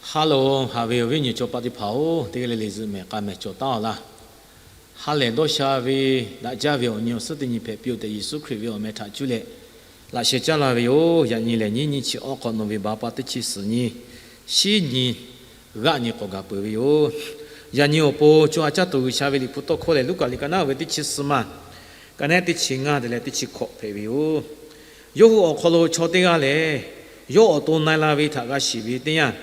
Ha loˬ, haꞈ ve awˬ viˉ awˬ nyi chaw paˆ teˇ hpaˍ-oˬ, teˇ g'aˇ le le zuhꞈ mehˍ k'a mehˍ cawˬ taˉ-aw laˇ. Ha lehˬ dawˇ sha ve daꞈ jaˇ ve awˬ nyi awˬ suhˉ teˇ nyi hpehꞈ piˇ-oˬ tehꞈ, Yeˍsuˆ Hkriꞈ ve awˬ meh htaꞈ cuˇ leh laꞈ sheh caˇ la ve yoˬ. Yaꞈ nyi lehˬ, nyiˇ nyi chi awˉ hk'awꞈ nawˬ ve baˬ pa teˇ chi suhˍ nyi, shiˉ nyi, g'aˆ nyi k'awꞈ gaˬ peuˬ ve yoˬ. Yaꞈ nyi awˬ pon co ha caˇ tuˬ G'uiˬsha ve Liꞈ hpu tawˇ hkawˇ lehˬ, Luˉkaꞈ liꞈ ka naˉ ve teˇ chi suhˍ ma, ka naˉ teˇ chi ngaˇ te leh teˇ chi hkawꞈ hpehꞈ ve yoˬ. Yawˇ hui awˬ hk'aw lo chaw teˇ g'aˇ lehˬ, yawˇ awˬ to na e la ve htaꞈ g'a shiˍ ve teˇ yanˇ,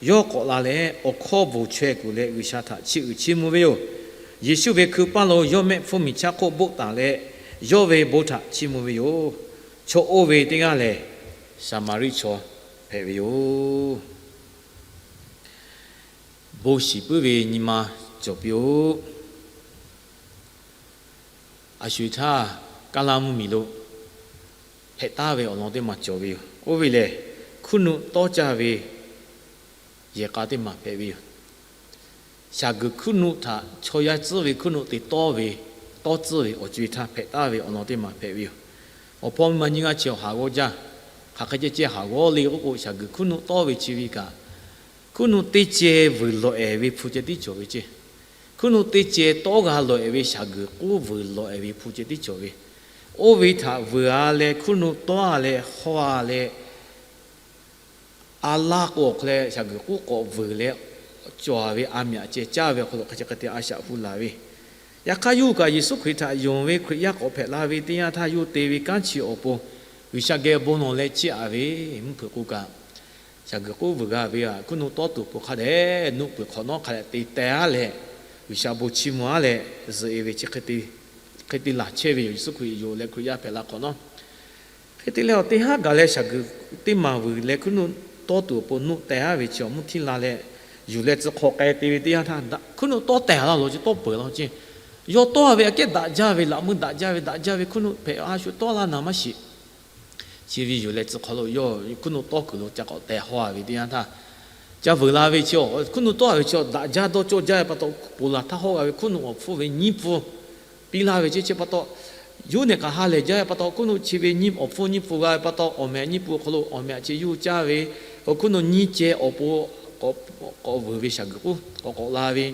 yawˇ k'awꞈ la leh awˬ hkawˇ bvuhˬ chaweh kuˬ leh G'uiˬsha htaꞈ chiˇ uiˍ chiˇ mvuh ve yoˬ. Yeˍsuˆ ve hkui paˇ lo yawˇ mehˆ hpfuhˇ miˬ chaˇ hk'oˆ boˆ taˍ leh, yawˇ ve bon htaꞈ chiˇ mvuh ve yoˬ. Chaw oˇ ve teˇ g'aˇ lehˬ, Saˍmaˍriˆ chaw hpehꞈ ve yoˬ. Bon shiˍ puiˉ ve nyi ma cawˬ piˇ-oˆ. A shu htaˇ, kaˇ laˇ mvuhˇ miˬ lo hpehꞈ taˍ ve awˬ lawn teˇ maˬ cawˬ ve yoˬ. Oˇ ve lehˬ, hkuiˉ nuˆ tawˇ caˇ ve yehˬ k'a teˇ maˬ hpehꞈ ve yoˬ. Shaˍ guiˬ hkuiˉ nuˆ htaꞈ chaw yaˇ tcuhˉ ve hkuiˉ nuˆ te tawˇ ve, tawˇ tcuhˉ ve awˬ co-e htaˇ hpehꞈ taˍ ve awˬ lawn teˇ maˬ hpehꞈ ve yoˬ. Awˬ hpawˇ miˇ ma nyiˇ g'aˇ chi awˬ haˍ g'awˇ jaˇ. Hk'aˬ hk'e ceh ceh haˍ g'awˇ le k'oˆ k'o, shaˍ guiˬ hkuiˉ nuˆ tawˇ ve chi ve kaꞈ, hkuiˉ nuˆ teˇ ceh vuiˬ lawˬ ehˍ ve hpu ceh tiˉ cawˬ ve ceˇ. Hkuiˉ nuˆ teˇ ceh tawˇ g'a lawˬ ehˍ ve shaˍ guiˬ k'oˆ vuiˬ lawˬ ehˍ ve hpu ceh tiˉ cawˬ ve. Oˇ ve htaꞈ vuiˬ-a leh hkuiˉ nuˆ tawˇ-a leh hawˇ-a leh, a laˇ k'o awˬ hk'aw leh shaˍ guiˬ k'oˆ k'awꞈ vuiˬ leh cawˬ ve a miꞈ ceh caˇ ve awˬ hk'aw lo hk'aˬ hk'e te a shaꞈ hu laˬ ve. Yaꞈ hk'aˇ, yawˇ hui kaꞈ Yeˍsuˆ Hkriꞈ htaꞈ yonˍ ve Hkriꞈ yaˇ k'awꞈ hpehꞈ la ve teˇ yanˇ htaˇ, yawˇ hui te ve kanˉ chi awˬ pon G'uiˬsha geh bon lawˬ leh chiˇ aꞈ ve. Mvuhˇ hpeuꞈ k'o kaꞈ, shaˍ guiˬ k'oˆ vuiˬ g'a ve htaꞈ hkuiˉ nuˆ tawˇ tuˬ awˬ pon hk'a dehꞈ nuˆ peuˬ hk'awꞈ nawˉ hk'a dehꞈ te teh-a leh, G'uiˬsha bon chiˇ mvuh-a leh zuhꞈ-e ve chi hk'e te laˬ chehˇ ve yoˬ. Yeˍsuˆ Hkriꞈ yonˍ leh Hkriꞈ yaˇ hpehꞈ la hk'awꞈ nawˉ, hk'e te leh awˬ teˇ haˉ gaˬ leh shaˍ guiˬ teˇ maˬ vuiˬ leh hkuiˉ nuˆ tawˇ tuˬ awˬ pon nuˆ teh-a ve chi awˬ mvuhˇ htiˇ la leh, yuˬ leh tcuh hk'awꞈ k'ai te ve teˇ yanˇ htaˇ, hkuiˉ nuˆ tawˇ teh-a laˇ loˬ, chi tawˇ peuˬ laˇ ceˇ. Yawˇ tawˇ-a ve aꞈ kehˉ daꞈ jaˇ ve, laꞈ meuˇ daꞈ jaˇ ve, daꞈ jaˇ ve hkuiˉ nuˆ hpehꞈ a shu tawˇ laˇ naˍ maˇ shiˍ. Chi ve yuˬ leh tcuh hk'awꞈ lo yawˇ hkuiˉ nuˆ tawˇ kuiˬ lo ca k'awꞈ teh hawˇ-a ve teˇ yanˇ htaˇ, ca vuiˬ la ve chi, hkuiˉ nuˆ tawˇ-a ve chi daꞈ jaˇ dawˇ cawˇ jaˇ ve pa taw, ponˬ laˬ htaˇ hawˇ g'a ve hkuiˉ nuˆ awˬ hpfuhˇ ve nyiˇ pfuhˇ piˇ laˇ ve ceˇ. Chi pa taw, yawˇ hui kaꞈ ha lehˬ jaˇ ve pa taw, hkuiˉ nuˆ chi ve nyiˇ awˬ hpfuhˇ nyiˇ pfuhˇ g'a ve pa taw, awˬ meh nyiˇ pfuhˇ awˬ hk'aw lo awˬ meh chi yawˇ hui caˇ ve, hkuiˉ nuˆ nyiˇ ceh awˬ pon k'awꞈ vuiˬ ve shaˍ guiˬ k'oˆ k'awꞈ k'awꞈ la ve.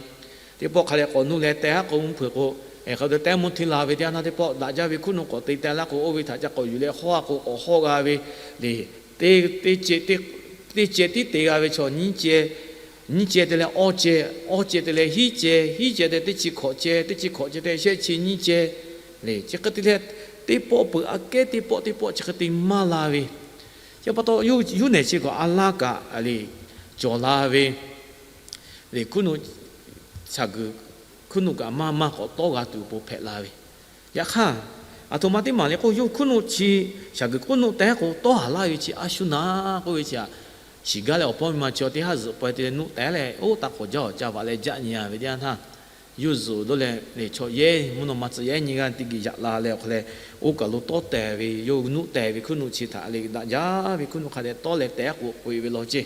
Teˇ pawˆ hk'a leh k'awꞈ nuˆ leh teh-a k'o, mvuhˇ hpeuꞈ k'o, hk'a dehꞈ mvuhˇ htiˇ la ve teˇ yanˇ htaˇ, teˇ pawˆ daꞈ jaˇ ve hkuiˉ nuˆ k'awꞈ te teh laˇ k'o, oˇ ve htaꞈ ca k'awꞈ yuˬ leh hawˇ-a k'o k'awꞈ hawˇ g'a ve le. Teˇ ceh tiˉ te g'a ve chaw nyiˇ ceh, nyiˇ ceh te leh awˇ ceh, awˇ ceh te leh hiˉ ceh, hiˉ ceh te teˇ chi hkawꞈ ceh, teˇ chi hkawꞈ ceh te shehˆ chi nyiˇ ceh le. Chi hk'e te leh, teˇ pawˆ peuˬ aꞈ kehˉ teˇ pawˆ teˇ pawˆ chi hk'e te maˇ la ve. Chi pa taw, yawˇ nehˬ chi kaꞈ a laˇ kaꞈ le cawˬ la ve le. Hkuiˉ nuˆ, shaˍ guiˬ hkuiˉ nuˆ kaꞈ maˇ maˇ k'awꞈ tawˇ g'a tuˬ awˬ pon hpehꞈ la ve. Yaꞈ hk'aˇ, aˬ htoꞈ ma teˇ maˬ le k'o, yawˇ hkuiˉ nuˆ chi, shaˍ guiˬ hkuiˉ nuˆ teh k'o tawˇ haˍ laˇ ve chi a shu naˍ k'oˆ ve chi aꞈ, shiˍ gaˇ leh awˬ hpawˇ miˇ ma chi teˇ haˉ zuhꞈ paweh te leh nuˆ teh leh, oˇ taˇ k'awꞈ jaˇ awˬ ca vaꞈ leh jaˆ nyi-a ve teˇ yanˇ htaˇ, yawˇ zuhꞈ dawˇ leh lehˬ, chaw yehˉ mvuhˇ naw ma tcuh yehˉ nyiˇ g'aˇ teˇ geh yaꞈ la leh awˬ hk'aw leh, oˇ kaˬ lo tawˇ teh ve, yawˇ nuˆ teh ve hkuiˉ nuˆ chi htaꞈ le daꞈ jaˇ ve hkuiˉ nuˆ hk'a dehꞈ tawˇ leh teh k'o k'oꞈ-e ve law ceˇ.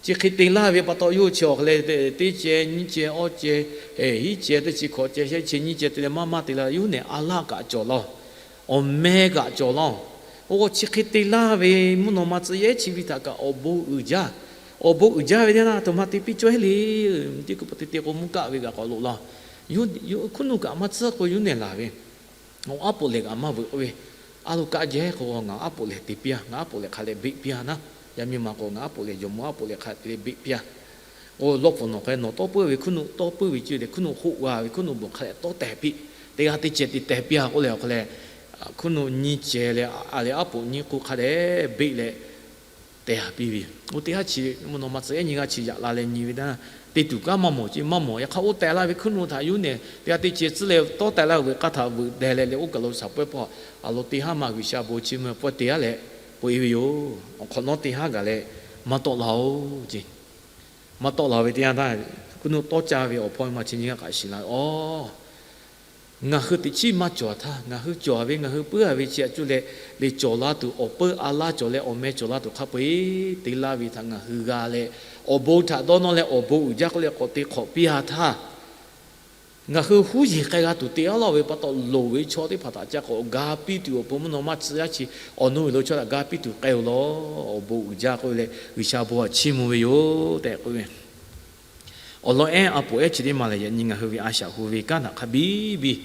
Chi hk'e te laˇ ve pa taw, yawˇ chi awˬ hk'aw leh teˇ ceh nyiˇ ceh awˇ ceh, hiˉ ceh teˇ chi hkawꞈ ceh shehˆ chi nyiˇ ceh te leh maˇ maˇ te la, yawˇ nehˬ a laˇ kaꞈ cawˬ laˇ-oˬ, awˬ meh kaꞈ cawˬ laˇ-oˬ. Oˇ k'o, chi hk'e te laˇ ve mvuhˇ naw ma tcuh yehˉ chi ve htaꞈ kaꞈ awˬ bon uiˍ jaˇ. Awˬ bon uiˍ jaˇ ve teˇ yanˇ, aˬ htoꞈ ma te piˇ cawˇ heˆ le. Teˇ ku pa te te k'o, mvuhˇ kaˆ ve kaꞈ k'awꞈ loꞈ laˇ-oˬ. Hkuiˉ nuˆ kaꞈ maˇ tcuhˉ k'o, yawˇ nehˬ laˬ ve, aˉ poꞈ lehˬ kaꞈ maˇ veuꞈ k'oˆ ve, a lo kaꞈ jehˬ k'o, ngaˬ aˉ poꞈ lehˬ te piˇ-a, ngaˬ aˉ poꞈ lehˬ hk'a leh beˆ piˇ-a naˉ. Yaˇ miˇ ma k'o, ngaˬ aˉ poꞈ lehˬ jawˬ mawˇ aˉ poꞈ lehˬ hk'a te leh beˆ piˇ-a. Oˇ lawˇ pfuhˍ nawˬ hk'a nawˬ tawˇ puiˉ ve hkuiˉ nuˆ tawˇ puiˉ ve ceuˬ lehˬ, hkuiˉ nuˆ hoˆ g'a ve hkuiˉ nuˆ bon hk'a leh tawˇ teh piˇ. Teˇ g'aˇ teˇ ceh te teh piˇ-a k'oˆ leh awˬ hk'aw leh, hkuiˉ nuˆ nyiˇ ceh leh a leh aˉ poꞈ nyiˇ k'oˆ hk'a dehꞈ beˆ leh teh-a piˇ ve. Oˇ teˇ g'aˇ chi mvuhˇ naw ma tcuh yehˉ nyiˇ g'aˇ chi yaꞈ la leh nyi ve teˇ yanˇ, te tuˬ kanˉ maˇ mawˬ ceˇ, maˇ mawˬ. Yaꞈ hk'aˇ, oˇ teh la ve hkuiˉ nuˆ htaꞈ yawˇ nehˬ teˇ g'aˇ teˇ ceh tcuhˉ leh tawˇ teh laˇ ve k'aˇ htaꞈ veuꞈ deh leh leh oˇ kaˬ lo shaˍ pawehˇ hpawˇ, aˬ lo teˇ haˉ ma G'uiˬsha bon chi mvuh pawehˇ te-a leh k'oꞈ-e ve yoˬ. Awˬ hk'awꞈ nawˉ teˇ haˉ gaˬ leh maˇ tawˆ la-oˬ ceˇ. Maˇ tawˆ la ve teˇ yanˇ htaˇ, hkuiˉ nuˆ tawˇ caˇ ve awˬ hpawˇ miˇ ma chi nyiˇ g'aˇ kaꞈ shiˍ la-oˬ. Ngaˬ hui teꞈ chiˉ maˇ cawˬ htaˇ, ngaˬ hui cawˬ ve ngaˬ hui puiˉ-a ve chi aꞈ cuˇ leh, lehˬ cawˬ la tuˬ awˬ peuˇ a laˇ cawˬ leh awˬ meh cawˬ la tuˬ hk'a peu-eˬ te laˇ ve htaꞈ ngaˬ hui g'a leh, awˬ bon htaꞈ dawˇ nawˇ leh awˬ bon uiˍ jaˇ k'oˆ leh k'awꞈ te hk'awꞈ piˇ-a htaˇ, Ngaˬ hui huˉ yeˬ k'ai g'a tuˬ te a lawˇ ve pa taw, loˍ ve chaw teˇ hpaˍ htaꞈ ca k'awꞈ ga piˇ tuˬ awˬ pon mvuhˇ naw maˇ tcuh yaˇ chi, awˬ nu ve lo chaw htaꞈ ga piˇ tuˬ k'ai-oˬ lawˬ. Awˬ bon uiˍ jaˇ k'oˆ ve leh G'uiˬsha bon htaꞈ chiˇ mvuh ve yoˬ tehꞈ k'oˆ ve. Awˬ lawn ehˉ a poˍ ehˉ chi teˇ maˬ lehˬ, yaꞈ nyi ngaˬ hui ve a shaꞈ hu ve kanˉ htaꞈ hk'a biˇ biˇ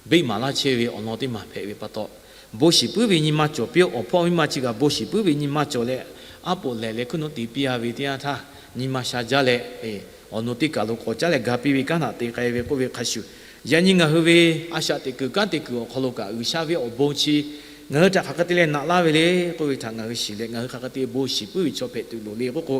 beˆ maˍ laˇ chehˇ ve awˬ lawn teˇ maˬ hpehꞈ ve pa taw, bon shiˍ puiˉ ve nyi ma cawˬ piˇ-oˆ. Awˬ hpawˇ miˇ ma chi kaꞈ bon shiˍ puiˉ ve nyi ma cawˬ leh, aˉ poꞈ lehˬ leh hkuiˉ nuˆ te piˇ-a ve teˇ yanˇ htaˇ, nyi ma sha jaˇ leh, awˬ nu teˇ kaˬ lo k'awꞈ caˉ leh ga piˇ ve kanˉ htaꞈ te k'ai ve k'oˆ ve hk'a shuˍ, yaꞈ nyi ngaˬ hui ve a shaꞈ teꞈ kuiˬ kanˉ te kuiˬ awˬ hk'aw lo kaꞈ G'uiˬsha ve awˬ bon chi ngaˬ hui htaꞈ hk'aˬ hk'e te leh naꞈ laˇ ve le k'oˆ ve htaꞈ ngaˬ hui shiˍ leh, ngaˬ hui hk'aˬ hk'e te bon shiˍ puiˉ ve chaw hpehꞈ tuˬ loˍ le k'oˆ k'o,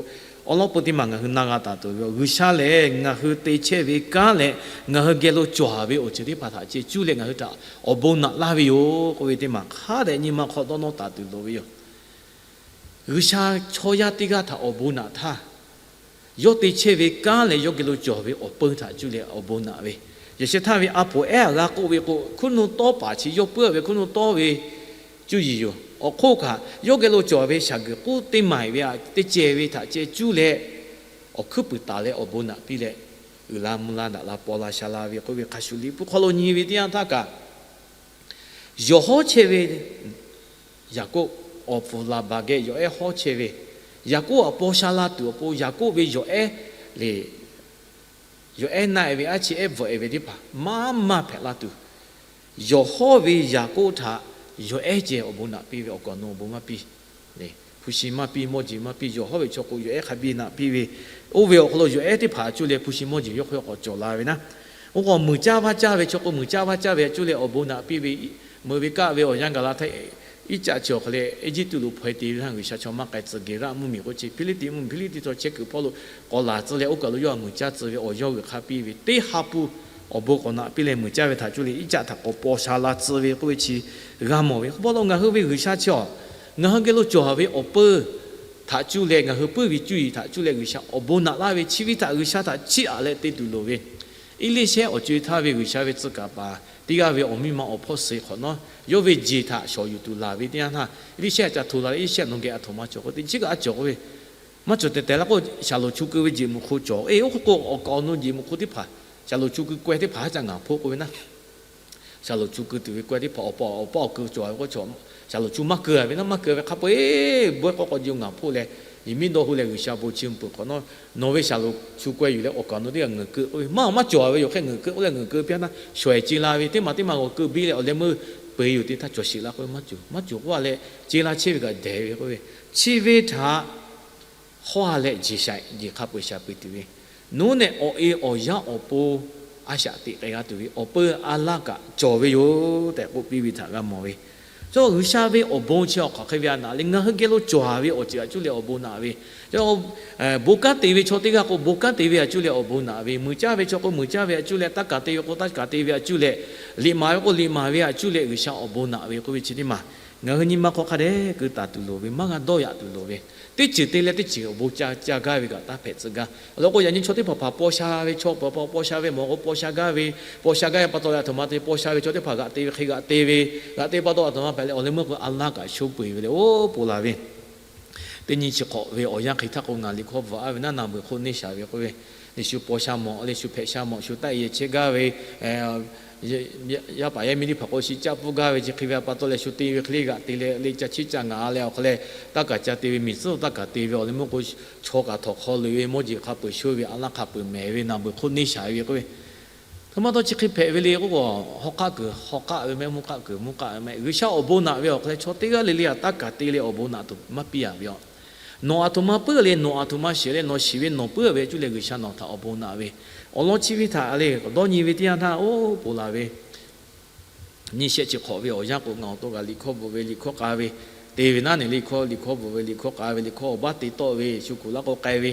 awˬ lawn peu teˇ maˬ ngaˬ hui na g'a taˍ tuˬ ve yoˬ. G'uiˬsha lehˬ ngaˬ hui te chehˇ ve kanˉ leh ngaˬ hui geh lo cawˬ ve awˬ ceuˬ teˇ hpaˍ htaꞈ ceh cuˇ leh ngaˬ hui htaꞈ awˬ bon naꞈ laˇ ve yoˬ k'oˆ ve teˇ maˬ hk'a dehꞈ nyi ma hk'aw dawˇ nawˇ taˍ tuˬ loˍ ve yoˬ. G'uiˬsha chaw yaˇ teˇ g'aˇ htaꞈ awˬ bon naꞈ htaˇ, yawˇ te chehˇ ve kanˉ leh yawˇ geh lo cawˬ ve awˬ peu htaꞈ cuˇ leh awˬ bon naꞈ ve. Yaꞈ sheh htaˇ ve a poˍ ehˉ aꞈ g'a k'oˆ ve k'o, hkuiˉ nuˆ tawˇ paˍ chi yawˇ puiˉ ve hkuiˉ nuˆ tawˇ ve cuˇ yiˍ yoˬ. Awˬ hk'oˆ kaꞈ yawˇ geh lo cawˬ ve shaˍ guiˬ k'oˆ teˇ maˬ ve aꞈ teˇ ceh ve htaꞈ ceh cuˇ leh awˬ hkuiˉ puiˍ taˍ leh awˬ bon naꞈ piˇ leh, uiˍ la mvuh la daꞈ la paw la sha la ve k'oˆ ve hk'a shuˍ, Liꞈ hpu hk'aw lo nyi ve teˇ yanˇ htaˇ kaꞈ, yawˬ hawˉ chehˇ ve Yaˍkoˆ awˬ pfuhˍ Laˍbaˍ geh yawˬ ehˉ hawˉ chehˇ ve, Yaˍkoˆ aꞈ paw sha la tuˬ awˬ pon Yaˍkoˆ ve yawˬ ehˉ le, yawˬ ehˉ na-e ve aˉ chi ehˉ bvuhꞈ-e ve teˇ hpaˍ maˇ maˇ hpehꞈ la tuˬ, yawˬ hawˉ ve Yaˍkoˆ htaꞈ yawˬ ehˉ ceh awˬ bon naꞈ piˇ ve, awˬ kaˍ awˬ nu awˬ bon maˇ piˇ, hpu shi maˇ piˇ, mawˇ jeˬ maˇ piˇ, yawˬ hawˉ ve chaw k'o yawˬ ehˉ hk'a biˇ naꞈ piˇ ve, oˇ ve awˬ hk'aw lo yawˬ ehˉ teˇ hpaˍ aꞈ cuˇ leh hpu shi mawˇ jeˬ yawˇ hk'aw k'awꞈ cawˬ la ve naˉ. Oˇ k'o muiˬ caˇ vaˇ caˇ ve chaw k'o muiˬ caˇ vaˇ caˇ ve aꞈ cuˇ leh awˬ bon naꞈ piˇ ve, meuꞈ ve kaˆ ve awˬ yanˇ gaˬ la htaˇ, Iˉcaˆ chi awˬ hk'aw leh Eˇjiˇtuꞈ lo hpaw-e te ve htaˇ, G'uiˬsha chaw maˇ k'ai tcuh, Geˍraˆ mvuhˇmiˬ k'oˆ chi, Hpiˇliˇtiˆ mvuhˇmiˬ, Hpiˇliˇtiˆ chaw chehˇ kuiˬ hpawˇ lo k'awꞈ laˬ tcuh leh, oˇ kaˬ lo yawˇ htaꞈ muiˬ caˇ tcuh ve awˬ yawˇ g'uiˬ hk'a piˇ ve teˇ ha pu awˬ bon k'awꞈ naꞈ piˇ leh muiˬ caˇ ve htaꞈ cuˇ leh Iˉcaˆ htaꞈ k'awꞈ paw sha la tcuh ve k'oˆ ve chi g'a mawˬ ve. Hk'e pa taw ngaˬ hui ve G'uiˬsha chi awˬ, ngaˬ hui geh lo cawˬ ve awˬ peu htaꞈ cuˇ leh ngaˬ hui puiˉ ve cuˇ yiˍ htaꞈ cuˇ leh G'uiˬsha awˬ bon naꞈ laˇ ve chi ve htaꞈ G'uiˬsha htaꞈ chiˇ aꞈ leh te tuˬ loˍ ve. Eˇliˇshehˇ awˬ co-e htaˇ ve G'uiˬsha ve tcuh kaˍ paˍ teˇ g'aˇ ve awˬ miˇ ma awˬ hpawˇ suh hk'awꞈ nawˉ, yawˇ ve jeˬ htaꞈ shawˍ yuˬ tuˬ laˬ ve teˇ yanˇ htaˇ, Eˇliˇshehˇ ca hto la leh, Eˇliˇshehˇ nawˬ geh aˬ htoꞈ ma cawˬ k'o, teˇ chi kaꞈ aˬ cawˬ k'oˆ ve, maˇ cawˬ tehˬ tehˬ la k'o, shaˍlonˍ chu keu ve jeˬ meuꞈ hk'o cawˬ. E, oˇ hk'e k'o awˬ kaˍ awˬ nu jeˬ meuꞈ hk'o teˇ hpaˍ, shaˍlonˍ chu keu kawehˇ teˇ hpaˍ haˉ ca ngaˬ hpoˆ k'oˆ ve naˉ. Shaˍlonˍ chu keu tuˬ ve kawehˇ teˇ hpaˍ awˬ pa awˬ pa awˬ keu cawˬ ve k'o, shaˍlonˍ chu maˇ keu ve naˉ, maˇ keu ve hk'a peu-eˬ bawehˇ k'aw k'aw ji ngaˬ hpoˆ leh, yehˬ miˉ dawˇ hu leh G'uiˬsha bon chi mvuhˇ peuˬ hk'awꞈ nawˉ, nawˬ ve shaˍlonˍ chu kawehˇ yuˬ leh awˬ kaˍ awˬ nu teˇ g'aˇ ngeuˍ keu k'oˆ ve, maˇ maˇ cawˬ ve yoˬ. Hk'e ngeuˍ keu k'oˆ leh ngeuˍ keu piˇ naˉ, shawˍ-ehˍ ce la ve teˇ maˬ teˇ maˬ g'awˬ keu biˇ leh awˬ leh meuˇ peu-eˬ yoˬ te htaˇ cawˬ sheˍ la k'oˆ ve, maˇ cawˬ, maˇ cawˬ k'oˆ leh ce la chehˇ ve kaꞈ dehˬ ve k'oˆ ve, chi ve htaꞈ hawˉ-a leh jeˬ sha jeˬ hk'a peu-eˬ shaˍ peuˬ tuˬ ve, nuˉ nehˆ awˬ e awˬ yanˇ awˬ pon a shaꞈ teꞈ k'ai g'a tuˬ ve awˬ peu a laˇ kaꞈ cawˬ ve yoˬ tehꞈ k'oˆ piˇ ve htaꞈ g'a mawˬ ve. Chaw G'uiˬsha ve awˬ bon chi awˬ hk'aˬ hk'e ve aꞈ naꞈ leh ngaˬ hui geh lo cawˬ ve awˬ ceuˬ aꞈ cuˇ leh awˬ bon naꞈ ve, bon kanˉ te ve chaw teˇ g'aˇ k'o bon kanˉ te ve aꞈ cuˇ leh awˬ bon naꞈ ve, muiˬ caˇ ve chaw k'o muiˬ caˇ ve aꞈ cuˇ leh, taˇ kaˍ te ve k'o taˇ kaˍ te ve aꞈ cuˇ leh, liꞈ maˍ ve k'o liꞈ maˍ ve aꞈ cuˇ leh G'uiˬsha awˬ bon naꞈ ve k'oˆ ve chi teˇ maˬ, ngaˬ hui nyi ma hk'aw hk'a dehꞈ keu taˍ tuˬ loˍ ve, maˇ g'a dawˇ yaꞈ tuˬ loˍ ve. Teˇ ceuˬ te leh teˇ ceuˬ awˬ bon ca ca gaˇ ve kaꞈ taˇ hpehꞈ tcuh gaˇ. Awˬ lawn k'o, yaꞈ nyi chaw teˇ hpaˍ hpaˍ paw sha ve chaw hpaˍ hpaˍ paw sha ve mawˬ k'o paw sha gaˇ ve, paw sha gaˇ ve pa taw leh aˬ htoꞈ ma te paw sha ve chaw teˇ hpaˍ g'aꞈ te ve hk'e g'aꞈ te ve, g'aꞈ te pa taw aˬ htoꞈ ma hpehꞈ leh awˬ leh meuˇ k'o a laˇ kaꞈ sho peu-eˬ ve leh oˇ ponˬ laˬ ve. Teˇ nyi chi hk'awꞈ ve awˬ yanˇ hk'e htaˇ k'o, ngaˬ liꞈ hkawˇ bvuhꞈ-a ve naˉ, naˬ beuˬ hk'oˆ neˇ shaˍ ve k'oˆ ve, liꞈ shu paw sha mawˬ leh shu hpehꞈ sha mawˬ, shu taˆ-e yehˬ chehˇ gaˇ ve, yaˇ paˍ yaˇ miˇ teˇ hpaˍ k'o shi caˆ pfuhˇ gaˇ ve chi hk'e ve pa taw leh shu te ve hk'e le g'aꞈ te leh le ca chiˇ ca ngaˍ leh awˬ hk'aw leh taˇ kaˍ ca te ve, miˬ tcuhˉ taˇ kaˍ te ve awˬ leh meuˇ k'o, chaw kaꞈ htawnˍ hk'aw loꞈ-e ve, mawˇ jeˬ hk'a peu-eˬ sho ve, a laˇ hk'a peu-eˬ mehˍ ve, naˬ beuˬ hk'oˆ neˇ shaˍ ve k'oˆ ve, htoꞈ ma taw chi hk'e hpehꞈ ve le k'oˆ k'o, hawˉ k'aˆ kuiˬ hawˉ k'aˆ ve mehˆ, mvuhˇ k'aˆ kuiˬ mvuhˇ k'aˆ ve mehˆ, G'uiˬsha awˬ bon naꞈ ve awˬ hk'aw leh chaw teˇ g'aˇ le le aꞈ taˇ kaˍ te leh awˬ bon naꞈ tuˬ maˇ piˇ-a ve yoˬ. Nawˬ aˬ htoꞈ ma puiˉ leh nawˬ aˬ htoꞈ ma shiˍ leh nawˬ shiˍ ve nawˬ puiˉ ve aꞈ cuˇ leh G'uiˬsha nawˬ htaꞈ awˬ bon naꞈ ve, awˬ lawn chi ve htaꞈ le dawˇ nyi ve teˇ yanˇ htaˇ oˇ ponˬ laˬ ve. Nyi shehˆ chi hk'awꞈ ve awˬ yanˇ k'o, ngaˬ awˬ to kaꞈ liꞈ hkawˇ bvuhꞈ ve, liꞈ hkawˇ k'a ve, te ve naˉ ne, liꞈ hkawˇ liꞈ hkawˇ bvuhꞈ ve, liꞈ hkawˇ k'a ve, liꞈ hkawˇ awˬ baˆ te tawˆ ve, shu kuˬ laˇ k'o k'ai ve,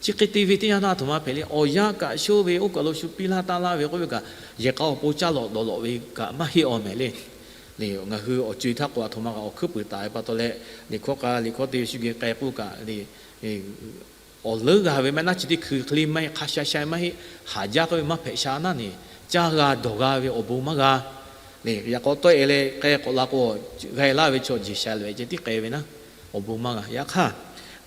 chi hk'e te ve teˇ yanˇ htaˇ aˬ htoꞈ ma hpehꞈ le, awˬ yanˇ kaꞈ sho ve, oˇ kaˬ lo shu piˇ laˇ taˇ laˇ ve k'oˆ ve kaꞈ, yehˬ k'a awˬ pon caˇ lawꞈ dawˬ lawꞈ ve kaꞈ maˇ heˆ awˬ mehˍ le. Ngaˬ hui awˬ co-e htaˇ k'o aˬ htoꞈ ma kaꞈ awˬ hkuiˉ puiˍ taˍ ve pa taw leh, liꞈ hkawˇ k'a liꞈ hkawˇ te ve shu geh k'ai k'oˆ kaꞈ le, awˬ leuˉ g'a ve maˇ heˆ, naˉ chi teˇ hkui hk'e le maˇ heˆ, hk'a sha sha maˇ heˆ, haˍ jaˇ k'oˆ ve maˇ hpehꞈ sha naˉ ne, caˇ g'a dawˬ g'a ve awˬ bon maˇ g'a. Yaꞈ k'aw tawˆ-e leh k'ai k'awꞈ la k'o, g'a-e laˇ ve chaw jeˬ sha leh ceh tiˉ k'ai ve naˉ, awˬ bon maˇ g'a. Yaꞈ hk'aˇ,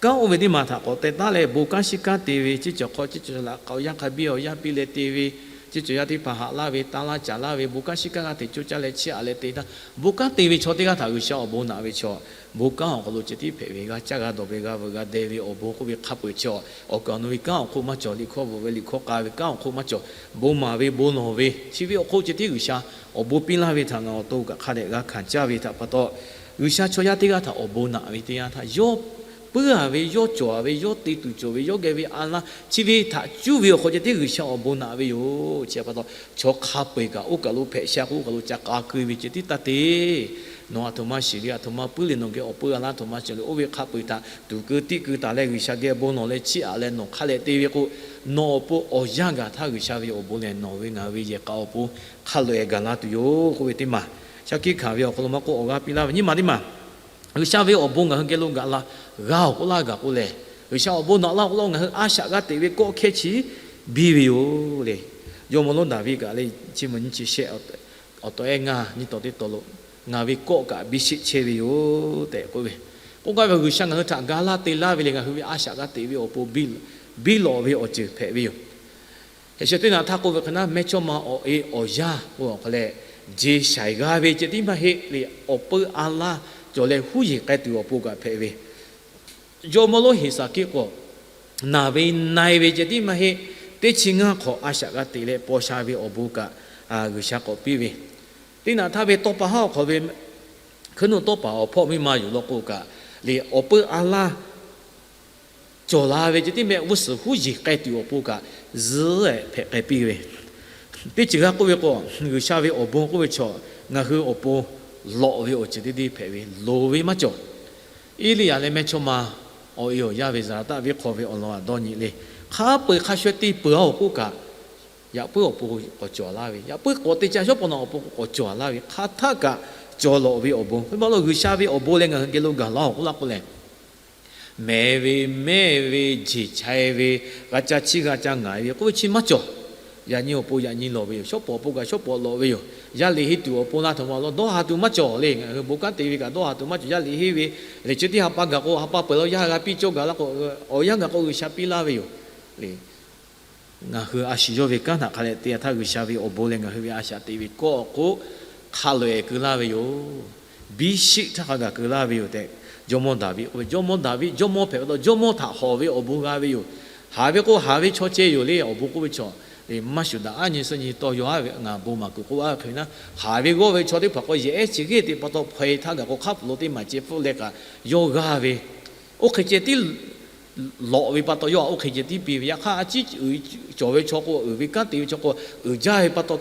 kanˉ oˇ ve teˇ maˬ htaꞈ k'awꞈ teh taˉ leh bon kanˉ shiˉ kanˉ te ve, ceˇ cawˬ hk'aw ceˇ cawˬ laꞈ k'a awˬ yanˇ hk'a biˇ awˬ yanˇ piˇ leh te ve, Chi cawˬ yaˇ teˇ hpaˍ haꞈ laˇ ve, tanˇ laˇ caˍ laˇ ve, bon kanˉ shiˉ kanˉ g'aˇ hteꞈ coˇ caˇ leh chiˇ aꞈ leh te htaˇ, bon kanˉ te ve chaw teˇ g'aˇ htaꞈ G'uiˬsha awˬ bon naꞈ ve chaw, bon kanˉ awˬ hk'aw lo ceh tiˉ hpehꞈ ve, g'a caˇ g'a dawˬ ve, g'a veuꞈ g'a deh ve awˬ bon k'oˆ ve hk'a peu-eˬ chi awˬ kaˍ awˬ nu ve kanˉ awˬ hk'oˆ maˇ cawˬ, liꞈ hkawˇ bvuhꞈ ve liꞈ hkawˇ k'a ve kanˉ awˬ hk'oˆ maˇ cawˬ, bon maˍ ve bon lawˬ ve chi ve awˬ hk'oˆ ceh tiˉ G'uiˬsha awˬ bon piˇ laˇ ve htaꞈ ngaˬ awˬ to kaꞈ hk'a dehꞈ g'a hkanˍ caˇ ve htaꞈ pa taw, G'uiˬsha chaw yaˇ teˇ g'aˇ htaꞈ awˬ bon naꞈ ve teˇ yanˇ htaˇ, yawˇ puiˉ-a ve, yawˇ cawˬ-a ve, yawˇ te tuˬ cawˬ ve, yawˇ geh ve a laˇ chi ve htaꞈ cuˇ ve awˬ hk'aw ceh tiˉ G'uiˬsha awˬ bon naꞈ ve yoˬ. Chi pa taw, chaw hk'a peu-eˬ kaꞈ oˇ kaˬ lo hpehꞈ sha k'o, oˇ kaˬ lo ca k'a keu ve ceh tiˉ taˇ te. Nawˬ aˬ htoꞈ ma shiˍ le, aˬ htoꞈ ma puiˉ le, nawˬ geh awˬ peu a laˇ aˬ htoꞈ ma cawˬ le, oˇ ve hk'a peu-eˬ htaꞈ tuˍ keu tiˆ keu taˍ leh G'uiˬsha geh bon lawˬ leh chiˇ aꞈ leh nawˬ hk'a leh te ve k'o, nawˬ awˬ pon awˬ yanˇ gaˬ htaˇ G'uiˬsha ve awˬ bon lehˬ nawˬ ve ngaˬ hui ve yehˬ k'a awˬ pon hk'a loꞈ-ehˍ gaˬ la tuˬ yoˬ k'oˆ ve teˇ maˬ. Shaˉ hkiˆ hkanˍ ve awˬ hk'aw lo maˇ k'oˆ, awˬ g'aˇ piˇ laˇ ve nyiˇ maˬ teˇ maˬ, G'uiˬsha ve awˬ bon ngaˬ hui geh lo gaˬ la g'a-oˬ k'oˆ laˇ gaˬ k'oˆ lehˬ, G'uiˬsha awˬ bon naꞈ laˇ k'oˆ laˇ, ngaˬ hui a shaꞈ g'aˇ teꞈ ve kawˆ hkehˇ chi biˇ ve yoˬ le. Jawˇmawˇ lonˉ Daˍviˆ kaꞈ le, chi mvuhˇ nyi chi shehˆ awˬ taw ehˉ ngaˇ nyiˇ taw teˇ taw lo, ngaˬ ve kawˆ kaꞈ biˇ sheˆ chehˇ ve yoˬ tehꞈ k'oˆ ve. K'oˆ gaˇ ve G'uiˬsha ngaˬ hui htaꞈ ga laˇ te laˇ ve le, ngaˬ hui ve a shaꞈ g'aˇ teꞈ ve awˬ pon biˇ lawꞈ ve awˬ ceuˬ hpehꞈ ve yoˬ. Yaꞈ sheh teˇ naꞈ htaˇ k'oˆ ve hk'e naˉ, mehˇchawˇma awˬ e awˬ yaˇ k'oˆ awˬ hk'aw leh, jeˬ shaiˍ g'a ve ceh tiˉ maˇ heˆ le, awˬ peu a laˇ cawˬ leh huˉ yeˬ k'ai tuˬ awˬ pon kaꞈ hpehꞈ ve. Jawˇmawˇ lonˉ Heˍsaˍkiˆ k'o, naˬ ve na-e ve ceh tiˉ maˇ heˆ, teˇ chi ngaˇ hk'awꞈ a shaꞈ g'a teꞈ leh paw sha ve awˬ bon kaꞈ G'uiˬsha k'awꞈ piˇ ve. Teˇ naꞈ htaˇ ve tawˇ pa haˉ awˬ hk'aw ve hkuiˉ nuˆ tawˇ paˍ awˬ hpawˇ miˇ ma yuˬ law k'o kaꞈ le, awˬ peu a laˇ cawˬ la ve ceh tiˉ mehˆ g'uˇ suhˍ huˉ yeˬ k'ai tuˬ awˬ pon kaꞈ zuhˉ-ehˍ hpehꞈ k'ai piˇ ve. Teˇ ceuˬ g'a k'oˆ ve k'o, G'uiˬsha ve awˬ bon k'oˆ ve chaw ngaˬ hui awˬ pon lawꞈ ve awˬ ceuˬ teˇ deˇ hpehꞈ ve, loˍ ve maˇ cawˬ. Eˇliˇyaꞈ leh mehˇchawˇma awˬ e awˬ yaˇ ve Zaˍlaˍtaˆ venˇ hk'aw ve awˬ lawn aꞈ dawˇ nyi le, hk'a peu-eˬ hk'a shuˍ te peuˬ-a-oˬ k'oˆ kaꞈ, yaꞈ puiˉ awˬ pon k'awꞈ cawˬ laˇ ve, yaꞈ puiˉ k'awꞈ te ca shawˉ paw naꞈ awˬ pon k'awꞈ cawˬ laˇ ve, hk'aˬ htaˆ kaꞈ cawˬ lawꞈ ve awˬ bon. Hk'e pa taw G'uiˬsha ve awˬ bon leh ngaˬ hui geh lo gaˬ laˇ-oˬ k'oˆ laˇ k'o lehˬ, mehˍ ve mehˇ ve, jeˬ chai ve, g'a ca chiˇ g'a ca ngaˍ ve k'oˆ ve chi maˇ cawˬ. Yaꞈ nyi awˬ pon yaꞈ nyi lawˬ ve yoˬ. Shawˉ paw awˬ pon kaꞈ shawˉ paw lawꞈ ve yoˬ. Yaˇ liꞈ henˇ tuˬ awˬ pon la htaꞈ ma law dawˇ ha tuˬ maˇ cawˬ le. Ngaˬ hui bon kanˉ te ve kaꞈ dawˇ ha tuˬ maˇ cawˬ. Yaˇ liꞈ henˇ ve lehˬ, chi teˇ ha pa gaˬ k'o ha pa peuˬ la yaˇ g'a piˇ cawˇ gaˬ la k'o, awˬ yanˇ gaˬ k'o G'uiˬsha piˇ laˇ ve yoˬ le. Ngaˬ hui a shu yawˇ ve kanˉ htaꞈ hk'a leh te htaˇ G'uiˬsha ve awˬ bon leh ngaˬ hui ve a shaꞈ teꞈ ve kawˆ awˬ k'oˆ hk'a loꞈ-ehˍ keu laˇ ve yoˬ. Biˇ sheˆ htaˇ hk'a gaˬ keu laˇ ve yoˬ tehꞈ, Jawˇmawˇ Daˍviˆ k'oˆ ve. Jawˇmawˇ Daˍviˆ jawˇmawˇ hpehꞈ pa taw jawˇmawˇ htaꞈ hawˍ ve awˬ bon g'a ve yoˬ. Haˍ ve k'o haˍ ve chaw ceh yoˬ le. Awˬ bon k'oˆ ve chaw, maˇ shuˍ daꞈ aˉ nyi suhˉ nyi tawˇ yaw aˉ ve ngaˬ bon maˍ kuiˬ k'oˆ aˉ ve hk'e ve naˉ, haˍ ve g'awˇ ve chaw teˇ hpaˍ k'o yehˬ ehˉ chi g'eˇ teꞈ pa taw hpaw-e htaˇ gaˬ k'o hk'aˉ pfuhˍ lo teˇ maˬ ceh pfuhˆ leh kaꞈ yawˇ g'a ve, oˇ hk'e ceh tiˉ lawꞈ ve pa taw yawˇ htaꞈ oˇ hk'e ceh tiˉ piˇ ve. Yaꞈ hk'aˇ a ciˉ cawˬ ve chaw k'o, uiˍ ve kanˉ te ve chaw k'o, uiˍ jaˇ ve pa taw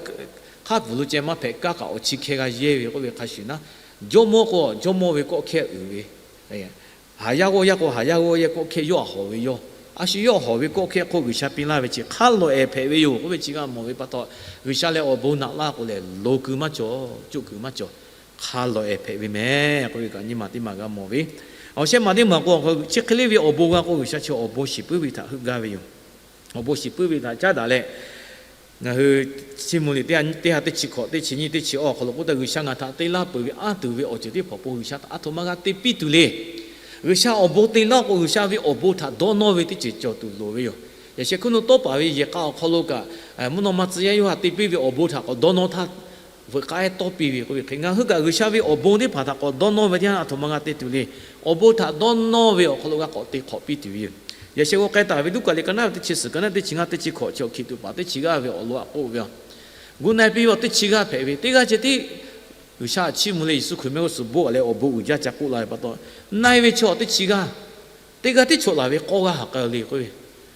hk'aˉ pfuhˍ lo ceh maˇ hpehꞈ, kanˉ kaꞈ awˬ chi hkeh g'a yehˇ ve k'oˆ ve hk'a shuˍ naˉ, jawˇmawˇ k'o jawˇmawˇ ve kawˆ hkehˇ uiˍ ve, haˍ yaˇ g'awˇ yaˇ k'o haˍ yaˇ g'awˇ yaˇ kawˆ hkehˇ yawˇ htaꞈ hawˍ ve yawˇ. A shu yawˇ hawˍ ve kawˆ hkehˇ hk'oˆ G'uiˬsha piˇ laˇ ve chi hk'a loꞈ-ehˍ hpehꞈ ve yoˬ k'oˆ ve chi g'a mawˬ ve pa taw, G'uiˬsha leh awˬ bon naꞈ laˇ k'o lehˬ, loˍ kuiˬ maˇ cawˬ, coˆ kuiˬ maˇ cawˬ. Hk'a loꞈ-ehˍ hpehꞈ ve mehˍ k'oˆ ve kaꞈ nyiˇ maˬ teˇ maˬ g'a mawˬ ve. Awˬ shehˆ maˬ teˇ maˬ k'o, chi hk'e le ve awˬ bon g'a k'o G'uiˬsha chi awˬ bon shiˍ puiˉ ve htaꞈ heuˆ gaˇ ve yoˬ. Awˬ bon shiˍ puiˉ ve htaꞈ caˉ daꞈ leh, ngaˬ hui Chiˇ mvuh liꞈ teˇ ha teˇ chi hkawꞈ, teˇ chi nyiˇ, teˇ chi awˬ hk'aw lo k'oˆ taˍ, G'uiˬsha ngaˬ htaꞈ te laˇ peuˬ ve anˇ tuˬ ve awˬ ceuˬ teˇ hpaˍ awˬ pon G'uiˬsha htaꞈ aˬ htoꞈ ma g'a te piˇ tuˬ le. G'uiˬsha awˬ bon te laˇ k'o G'uiˬsha ve awˬ bon htaꞈ dawˇ nawˇ ve teˇ ceuˬ cawˬ tuˬ loˍ ve yoˬ. Yaꞈ sheh hkuiˉ nuˆ tawˇ paˍ ve yehˬ k'a awˬ hk'aw lo kaꞈ, mvuhˇ naw ma tcuh yaˇ yawˇ htaꞈ te piˇ ve awˬ bon htaꞈ k'awꞈ dawˇ nawˇ htaˇ, veuꞈ k'aˉ ehˉ tawˇ piˇ ve k'oˆ ve hk'e, ngaˬ hui kaꞈ G'uiˬsha ve awˬ bon teˇ hpaˍ htaꞈ k'awꞈ dawˇ nawˇ ve teˇ yanˇ aˬ htoꞈ ma g'a te tuˬ le. Awˬ bon htaꞈ dawˇ nawˇ ve awˬ hk'aw lo g'a k'awꞈ te hk'awꞈ piˇ tuˬ ve yoˬ. Yaꞈ sheh g'aw k'ai taˍ ve Luˉkaꞈ liꞈ ka naˉ ve teˇ chi suhˍ, ka naˉ teˇ chi ngaˇ, teˇ chi hkawꞈ chi awˬ hkiˬ tuꞈ paˍ teˇ chi g'aˇ ve awˬ lawn aꞈ k'oˆ ve, gu na-e piˇ ve awˬ teˇ chi g'aˇ hpehꞈ ve teˇ g'aˇ ceh tiˉ G'uiˬsha chiˇ mvuh leh Yeˍsuˆ Hkriꞈ mehˆ g'uˇ suhˍ bon leh awˬ bon uiˍ jaˇ ca k'oˆ la ve pa taw, na-e ve chaw teˇ chi g'aˇ, teˇ g'aˇ tiˉ chawꞈ laˬ ve k'awˇ g'aˇ ha k'ai le k'oˆ ve,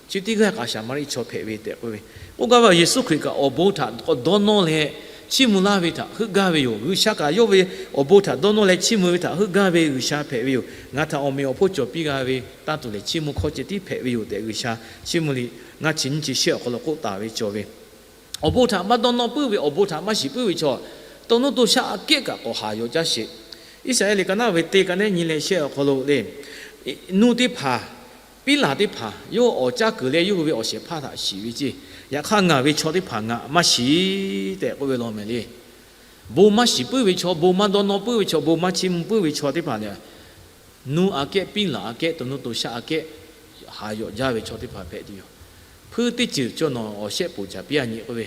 chi teˇ g'aˇ kaꞈ Saˍmaˍriˆ chaw hpehꞈ ve tehꞈ k'oˆ ve. K'oˆ gaˇ ve Yeˍsuˆ Hkriꞈ kaꞈ awˬ bon htaꞈ k'awꞈ dawˇ nawˇ leh chiˇ mvuh laˇ ve htaꞈ heuˆ gaˇ ve yoˬ. G'uiˬsha kaꞈ yawˇ ve awˬ bon htaꞈ dawˇ nawˇ leh chiˇ mvuh ve htaꞈ heuˆ gaˇ ve G'uiˬsha hpehꞈ ve yoˬ. Ngaˬ htaꞈ awˬ meꞈ awˬ hponˇ cawˬ piˇ g'a ve tanˇ tuˬ lehˬ chiˇ mvuh hkawˇ ceh tiˉ hpehꞈ ve yoˬ tehꞈ G'uiˬsha Chiˇ mvuh liꞈ ngaˇ chi nyiˇ chi shehˆ awˬ hk'aw lo k'oˆ taˍ ve cawˬ ve. Awˬ bon htaꞈ maˇ dawˇ nawˇ puiˉ ve, awˬ bon htaꞈ maˇ shiˍ puiˉ ve chaw, to nuˇ to shaˆ aꞈ kehˉ kaꞈ k'awꞈ haˍ yawˬ jaˇ sheˍ. Iˉsaˍreˍlaˆ liꞈ ka naˉ ve teˇ ka nehˉ nyi leh shehˆ awˬ hk'aw lo le, nuˇ teˇ hpaˍ, piˉlaˬ teˇ hpaˍ yawˇ awˬ caˇ kuiˬ leh yawˇ hui ve awˬ shehˍ hpaˇ htaꞈ shiˍ ve ceˇ. Yaꞈ hk'aˇ ngaˬ ve chaw teˇ hpaˍ ngaˬ maˇ shiˍ tehꞈ k'oˆ ve law mehˍ le. Bon maˇ shiˍ puiˉ ve chaw, bon maˇ dawˇ nawˇ puiˉ ve chaw, bon maˇ chiˇ mvuh puiˉ ve chaw teˇ hpaˍ lehˬ, nuˇ aꞈ kehˉ, piˉlaˬ aꞈ kehˉ, to nuˇ to shaˆ aꞈ kehˉ haˍ yawˬ jaˇ ve chaw teˇ hpaˍ hpehꞈ tuˬ yoˬ. Hpuiˇ teˇ ceuˬ cawˇ nawˬ awˬ shehˆ poˬ caˍ piˇ-a nyi k'oˆ ve,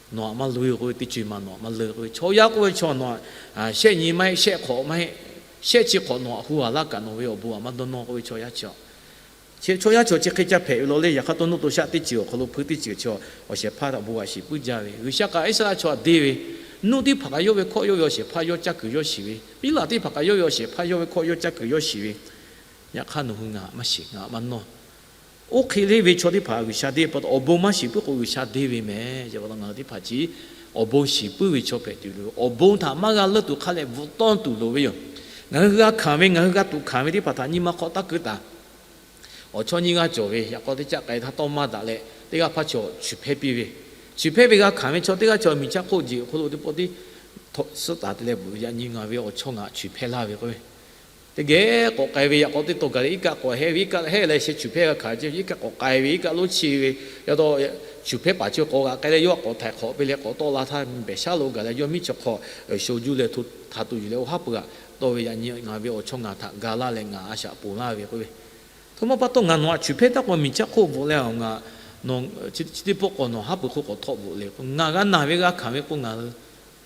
Nawˬ htaꞈ maˇ loꞈ-e k'oˆ ve teˇ co-e ma nawˬ htaꞈ maˇ loꞈ-e k'oˆ ve, chaw yaˇ k'oˆ ve chaw nawˬ htaꞈ shehˆ nyi maˇ heˆ, shehˆ hk'awꞈ maˇ heˆ, shehˆ chi hk'awꞈ nawˬ htaꞈ hu a laˇ kaꞈ nawˬ ve awˬ bon htaꞈ maˇ dawˇ nawˇ k'oˆ ve chaw yaˇ chi-a. Chaw yaˇ chaw chi hk'e ca hpehꞈ ve law le. Yaꞈ hk'aˇ tawˇ nuˇ to shaˆ teˇ ceuˬ awˬ hk'aw lo hpuiˇ teˇ ceuˬ chaw awˬ shehˍ hpaˇ htaꞈ bon htaꞈ shiˍ puiˉ jaˇ ve, G'uiˬsha kaꞈ Iˉsaˍreˍlaˆ chaw htaꞈ deˇ ve, nuˇ teˇ hpaˍ kaꞈ yawˇ ve hkawˇ yawˇ ve awˬ shehˍ hpaˇ yawˇ caˇ kuiˬ yawˇ shiˍ ve, piˉlaꞈ teˇ hpaˍ kaꞈ yawˇ ve awˬ shehˍ hpaˇ yawˇ ve hkawˇ yawˇ caˇ kuiˬ yawˇ shiˍ ve, yaꞈ hk'aˇ nawˬ hui ngaˬ htaꞈ maˇ shiˍ, ngaˬ htaꞈ maˇ nawˇ. Oˇ hk'e le ve chaw teˇ hpaˍ G'uiˬsha deˇ pa taw awˬ bon maˇ shiˍ puiˉ k'o G'uiˬsha deˇ ve mehˍ. Chi pa taw ngaˬ hui teˇ hpaˍ chi awˬ bon shiˍ puiˉ ve chaw hpehꞈ tuˬ loˬ. Awˬ bon htaꞈ maˇ g'a leuˇ tuˬ hk'a lehˬ bvuhꞈ tawˇ tuˬ loˍ ve yoˬ. Ngaˬ hui g'a hkanˍ ve, ngaˬ hui g'a tuꞈ hkanˍ ve teˇ hpaˍ htaꞈ nyi ma hk'aw taˇ keu taˍ. Awˬ chawˇ nyiˇ g'aˇ cawˬ ve, yaꞈ k'aw teˇ caˆ k'ai htaˇ tawˇ maˇ daꞈ leh, teˇ g'aˇ hpaˇ chaw chuˬ hpehˇ piˇ ve, chuˬ hpehˇ ve g'a hkanˍ ve chaw teˇ g'aˇ chaw miˬ chaˇ hk'oˆ jeˬ awˬ hk'aw lo teˇ pawˆ tiˉ suhˉ taˍ te leh bvuhꞈ ve, yaꞈ nyi ngaˬ ve awˬ chawˇ ngaˬ chuˬ hpehˇ laˇ ve k'oˆ ve, teˇ geh k'awꞈ k'ai ve, yaꞈ k'aw teˇ taw gaˬ leh iˉ kaˆ k'awꞈ hehˇ ve, iˉ kaˆ hehˇ leh sheh chuˬ hpehˇ g'a hkanˍ ve, iˉ kaˆ k'awꞈ k'ai ve, iˉ kaˆ lonˉ chi ve, yaꞈ taw chuˬ hpehˇ paˍ chi k'awꞈ g'aꞈ k'ai leh yawˇ k'awꞈ htaiˍ hk'awꞈ piˇ leh k'awꞈ tawˆ la htaˇ, behˬ shaˉ lo gaˬ leh yawˇ miˇ chi hk'aw sho juˇ leh hto htaꞈ tuˬ yuˬ leh oˇ haˉ pui g'aꞈ tawˆ ve, yaꞈ nyi ngaˬ ve awˬ chawˇ ngaˬ htaꞈ ga laˇ leh ngaˬ a shaꞈ ponˬ laˇ ve k'oˆ ve, htoꞈ ma pa taw ngaˬ nawˬ htaꞈ chuˬ hpehˇ taˇ k'o miˬ chaˇ hk'oˆ bvuhꞈ leh ngaˬ chi teˇ pawˆ k'awꞈ nawˬ haˉ pui hk'oˆ k'awꞈ htawˆ bvuhꞈ le k'o, ngaˬ g'a naˬ ve g'a hkanˍ ve k'o ngaˬ hui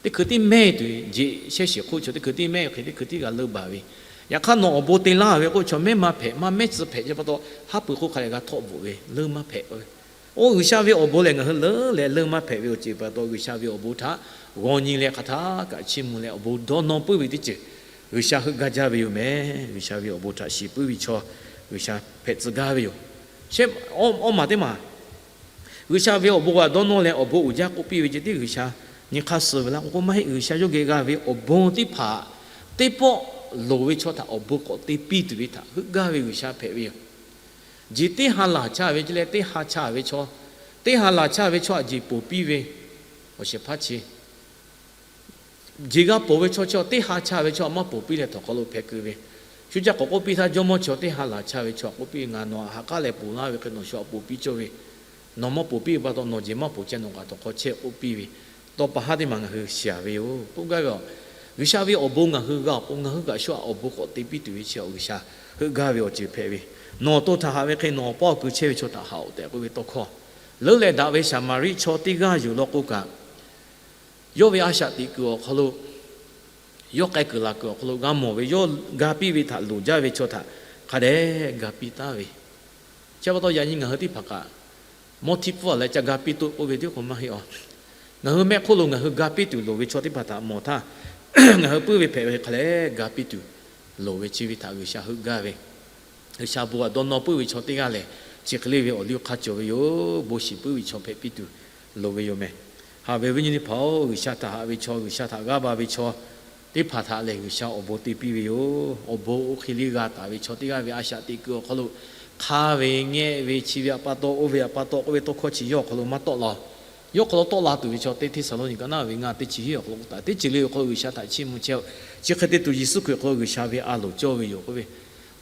teˇ hkui tiˉ mehˇ tuˬ ve, jeꞈ shehˇ shiˍ hk'oˆ chaw teˇ hkui tiˉ mehˇ hk'e teˇ hkui tiˉ g'a leuˇ baˬ ve. Yaꞈ hk'aˇ nawˬ awˬ bon te laˇ ve k'o chaw mehˇ maˇ hpehꞈ, maˇ mehˇ tcuh hpehꞈ chi pa taw haˉ pui hk'oˆ hk'a lehˬ g'a htawˆ bvuhꞈ ve, leuˇ maˇ hpehꞈ k'oˆ ve. Oˇ G'uiˬsha ve awˬ bon lehˬ ngaˬ hui leuˉ leh leuˇ maˇ hpehꞈ ve awˬ ceuˬ pa taw G'uiˬsha ve awˬ bon htaꞈ g'aw nyi leh hk'aˬ htaˇ kaꞈ chiˇ mvuh leh awˬ bon dawˇ nawˇ puiˉ ve teˇ ceuˬ G'uiˬsha heuˆ gaˇ jaˇ ve yoˬ mehˍ. G'uiˬsha ve awˬ bon htaꞈ shiˍ puiˉ ve chaw G'uiˬsha hpehꞈ tcuh gaˇ ve yoˬ. Awˇ maˬ teˇ maˬ G'uiˬsha ve awˬ bon htaꞈ dawˇ nawˇ leh awˬ bon uiˍ jaˇ k'oˆ piˇ ve ceh tiˉ G'uiˬsha nyi hk'aˇ suh ve laˇ k'o, k'o maˇ heˆ. G'uiˬsha yawˇ geh g'a ve awˬ bon teˇ hpaˍ teˇ pawˆ loˍ ve chaw htaꞈ awˬ bon k'awꞈ te piˇ tuˬ ve htaꞈ heuˆ gaˇ ve G'uiˬsha hpehꞈ ve yoˬ. Jeˬ teˇ ha laˬ chaˇ ve ceh leh teˇ ha chaˇ ve chaw, teˇ ha laˬ chaˇ ve chaw htaꞈ jeˬ ponˬ piˇ ve awˬ shehˍ hpaˇ chi jeˬ g'a ponˬ ve chaw chi teˇ ha chaˇ ve chaw htaꞈ maˇ ponˬ piˇ leh htawnˍ hk'aw lo hpeh keu ve. Shu caˇ k'awꞈ k'oˆ piˇ htaˇ, jawˇmawˇ chi teˇ ha laˬ chaˇ ve chaw k'oˆ piˇ ve, Ngaˬ nawˬ htaꞈ ha k'aˉ leh ponˬ laˇ ve hk'e nawˬ shu htaꞈ ponˬ piˇ cawˇ ve, nawˬ maˇ ponˬ piˇ ve pa taw nawˬ jeˬ maˇ ponˬ ceh nawˬ kaꞈ htawnˍ hk'aw chehˇ k'oˆ piˇ ve, tawˇ pa haˉ teˇ maˬ ngaˬ hui shiˍ ve yoˬ k'oˆ gaˇ ve a. G'uiˬsha ve awˬ bon ngaˬ hui g'a-oˬ k'o, ngaˬ hui kaꞈ shu htaꞈ awˬ bon k'awꞈ te piˇ tuˬ ve chi G'uiˬsha heuˆ gaˇ ve awˬ ceuˬ hpehꞈ ve. Nawˬ awˬ to htaꞈ haꞈ ve hk'e nawˬ awˬ paˇ awˬ kui chehˇ ve chaw htaꞈ haꞈ-oꞈ tehꞈ k'oˆ ve tawˇ hkawˇ. Leuˉ leh daꞈ ve Saˍmaˍriˆ chaw teˇ g'aˇ yoˬ law k'o kaꞈ, yawˇ ve a shaꞈ teꞈ kuiˬ awˬ hk'aw lo, yawˇ k'ai kuiˬ laˬ kuiˬ awˬ hk'aw lo g'a mawˬ ve, yawˇ ga piˇ ve htaꞈ loˍ jaˇ ve chaw htaꞈ hk'a dehꞈ ga piˇ taˍ ve. Chi pa taw yaꞈ nyi ngaˬ hui teˇ hpaˍ kaꞈ, mawˇ htiˇ pfuhˇ leh ca ga piˇ toˆ k'oˆ ve teˇ hk'oˆ maˇ heˆ a. Ngaˬ hui mehˆ hk'oˆ lo ngaˬ hui ga piˇ tuˬ loˍ ve chaw teˇ hpaˍ htaꞈ mawˬ htaˇ, ngaˬ hui puiˉ ve hpehꞈ ve hk'a dehꞈ ga piˇ tuˬ loˍ ve chi ve htaꞈ G'uiˬsha heuˆ gaˇ ve. G'uiˬsha bon htaꞈ dawˇ nawˇ puiˉ ve chaw teˇ g'aˇ lehˬ, chi hk'e le ve awˬ liˇ hk'a cawˬ ve yoˬ. Bon shiˍ puiˉ ve chaw hpehꞈ piˇ tuˬ loˍ ve yoˬ mehˍ. Haꞈ ve viˉ nyi teˇ hpaˍ-oˬ, G'uiˬsha htaꞈ haꞈ ve chaw, G'uiˬsha htaꞈ g'aˇ va ve chaw teˇ hpaˍ htaꞈ lehˬ G'uiˬsha awˬ bon te piˇ ve yoˬ. Awˬ bon oˇ hk'e le g'a taˍ ve chaw teˇ g'aˇ ve a shaꞈ teꞈ kuiˬ awˬ hk'aw lo hk'aˇ ve ngehˆ ve chi ve htaꞈ pa taw, oˇ ve htaꞈ pa taw k'oˆ ve tawˇ hkawˇ chi yawˇ awˬ hk'aw lo maˇ tawˆ la-oˬ. Yawˇ hk'aw lo tawˆ la tuˬ ve chaw teˇ Hteˇsaˍlawˇniˆ kaꞈ naˉ ve ngaˇ teˇ chi hiˉ awˬ hk'aw lo k'oˆ taˍ, teˇ ceuˬ le awˬ hk'aw lo G'uiˬsha htaꞈ chiˇ mvuh chehˇ-oˆ. Chi hk'e te tuˬ Yeˍsuˆ Hkriꞈ awˬ hk'aw lo G'uiˬsha ve a loˍ cawˇ ve yoˬ k'oˆ ve.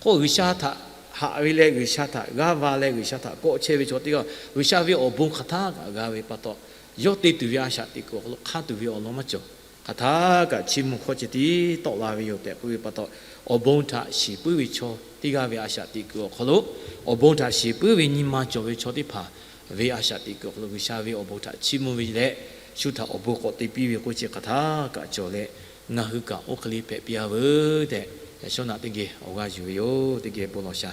K'o G'uiˬsha htaꞈ haꞈ ve leh G'uiˬsha htaꞈ g'aˇ va leh G'uiˬsha htaꞈ kawˆ chehˇ ve chaw teˇ g'aˇ G'uiˬsha ve awˬ bon hk'aˬ htaˇ kaꞈ g'a ve pa taw, yawˇ te tuˬ ve a shaꞈ teꞈ kuiˬ awˬ hk'aw lo hk'aˇ tuˬ ve awˬ lawn maˇ cawˬ. Hk'aˬ htaˇ kaꞈ chiˇ mvuh hkawˇ ceh tiˉ tawˆ la ve yoˬ tehꞈ k'oˆ ve pa taw, awˬ bon htaꞈ shiˍ puiˉ ve chaw teˇ g'aˇ ve a shaꞈ teꞈ kuiˬ awˬ hk'aw lo, awˬ bon htaꞈ shiˍ puiˉ ve nyi ma cawˬ ve chaw teˇ hpaˍ ve a shaꞈ teꞈ kuiˬ awˬ hk'aw lo G'uiˬsha ve awˬ bon htaꞈ chiˇ mvuh ve leh, shu htaꞈ awˬ bon k'awꞈ te piˇ ve k'o chi hk'aˬ htaˇ kaꞈ cawˬ leh, ngaˬ hui kaꞈ oˇ hk'e le hpehꞈ piˇ-a veuˬ tehꞈ, yaꞈ shawˉ naꞈ teˇ geh awˬ g'aˇ yuˬ ve yoˬ. Teˇ geh bon lawˬ sha.